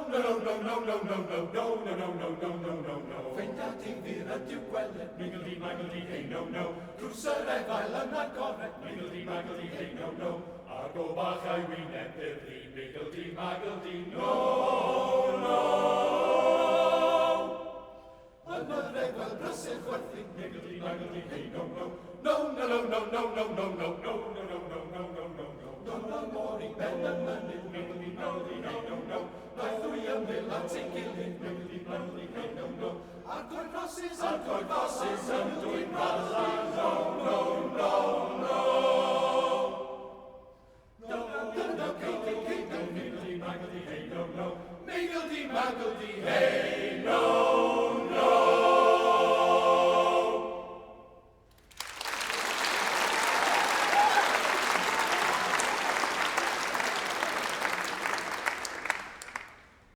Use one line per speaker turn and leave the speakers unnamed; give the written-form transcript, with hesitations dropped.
no, no, no, no, no, no, no, no, no, no, no, no, no, no, no. Ffeinda difyr ydyw gweled, Miggledy maggledy hey no no. Drws yr efail yn agored, Miggledy maggledy hey no no. A'r go bach a'i wyneb ddifri, Miggledy maggledy no no. Yn yr efail brysur chwerthin, Miggledy maggledy hey no no. No no no no no no no no no no no no no no no no. Dod o'r môr i ben y mynydd, Miggledy maggledy hey no no. Daeth ddwy ymyl at ei gilydd, Miggledy maggledy hey no no. A'r coed rhosys, a'r coed rhosys yn dwyn brachu, no no no no. No no no no, Katie, Katie, Miggledy maggledy hey no no. Miggledy maggledy hey.